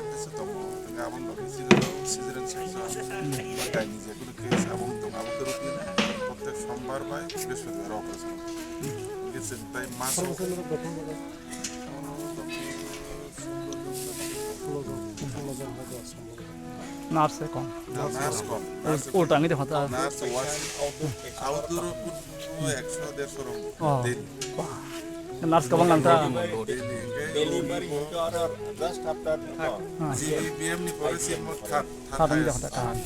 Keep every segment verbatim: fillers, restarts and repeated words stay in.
Patient kaisa tongo, hwnkhe aboni bagwi chini Caesarean section, ba gaini je kunu case abo wng tong, abo khe routine, protek sombar bai brihospotibaro operation. Hwnkhe chwng tai maso Nurse kom. Nurse kom. Nurse Ulta ngi de hota. Nurse was outdoor, outdoor kunu ekso derso rong Oh. daily. Nurse kabang lang ta. Daily, hwnkhe Delivery hwnkhe oro just after Ah. G B M ni pore si mo khat, Khat ngi de hota khat.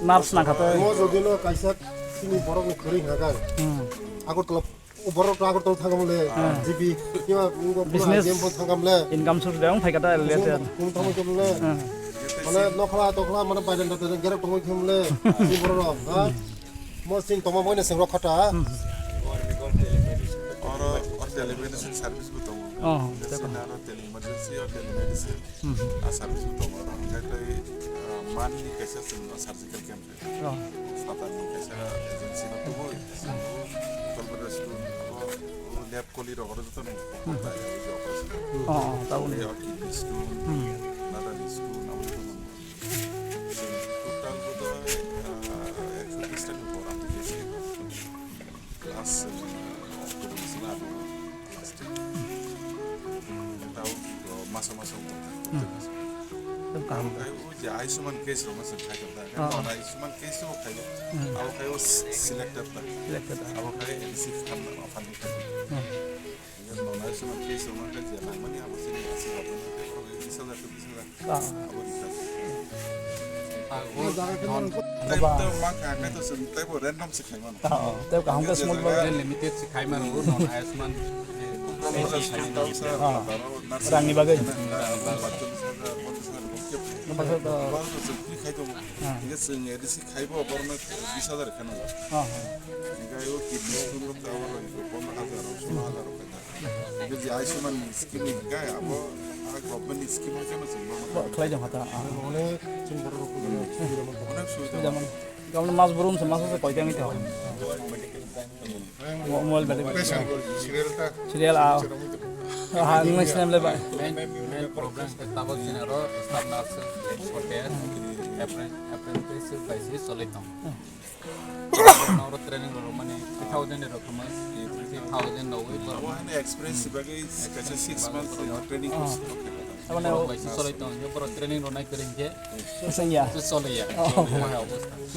Nurse nang khato. Mo jodi no kaisa sini borok ni kwrwi hwnka kha. Hmm. Agartala, o borok to Agartala thangam le, Hmm. G B, kiba ngo Business. G M bo thangam le. Income source de ong phai kata le te. Kum thangam le. Hmm. Mane nokhla tokhla mane bajan da gerek tongwi thum le. Si borok ha. Mo sin toma mo ne sengrok khata. Hmm. Oro, oro telemedicine service bo tongo. Oh, Sina oro tele emergency, oro telemedicine. Hmm. A service bo tongo. Hwnkhe tei, ah, monthly kaisa chwng o surgical camp. Oh. Satarni kaisa agency no tubu, Kolbada school, abo, abo lab koli rok oro joto no. Hmm. Oh, oh, tabuk ni. Kidney stone, Hmm. Nadani stone, abo joto no. Total bodo, ah, ekso tris ta ni bora. Last, ah, October ni sila abo. Tao, o, masa masa wngkha. Hmm. Tei kaham. Tei o je Ayushman case rok masa khai tong ta. Ah. Abo Ayushman case rok khai. Hmm. Abo khai o s-, selected ta. Selected ta. Abo khai receive khan, khan khai. Hmm. Ayushman case rok masa je nangmani abo sini asi abo. Abo recharge. Ah. Abo recharge. Ah, o Tei, tei ma kha khe to chwng tei bo random se khai mano. Ah, tei kaham khe smooth ba. Limited se khai mano, non Ayushman. Ah. Rangni bagwi. Bwswk to. Ah. Hingke chwng A D C khai bo borno bis hajar khe nango. Ah. Hingke o kidney stone rok ta oro pondro hajar, solo hajar rok khe ta. Hingke je Ayushman scheme ni hingke abo a government ni scheme hai khe no chwng bono Bo khlai jong hata. Ah. Onek chwng borok rok onek subida Subida man. Gabon mas burum se mas se koi kami tho. Mo-, mobile bade. Patient serial ta. Serial a. Ha, nung sinem le ba. Main, main problem se tabok sini ro staff nurse, hotel, apprentice, apprentice bai si solid tong. Noro training ro mani three thousand ro khamai, three thousand no wi. Abo hane experience bagwi kaisa six months training course. Abo ne bai si solid tong, yo pro training ro nai kering ke. Sengya. Solid ya. Oh.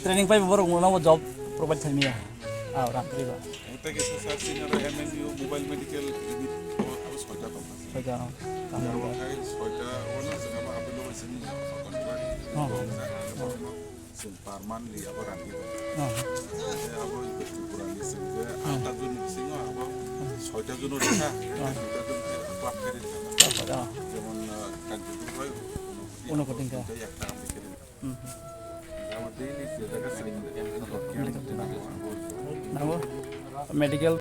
Training pai borok no job provide khai miya. Ah, rang kri ba. Tei kaisa sir sini aro M M U mobile medical unit abo, abo soita tongkha. Soita, oh. Abo khai soita, ono chwng abo available sini contract. Oh. Chwng per monthly abo rang di. Oh. Tei abo Tripura ni sini je, Hmm. ata juni bisingo abo ছয়টা জন রেখা, ছয়টা জনকে ক্লাব করে দিতে হবে। যেমন, আহ, কাঞ্চনপুর হয়, ঊনকোটি। ঊনকোটি রেখা। দুইটাই একটা আমরা করে দিই। হুম, হুম। আমার ডেইলি যে জায়গা সেখানে মেডিকেল। নাম? মেডিকেল।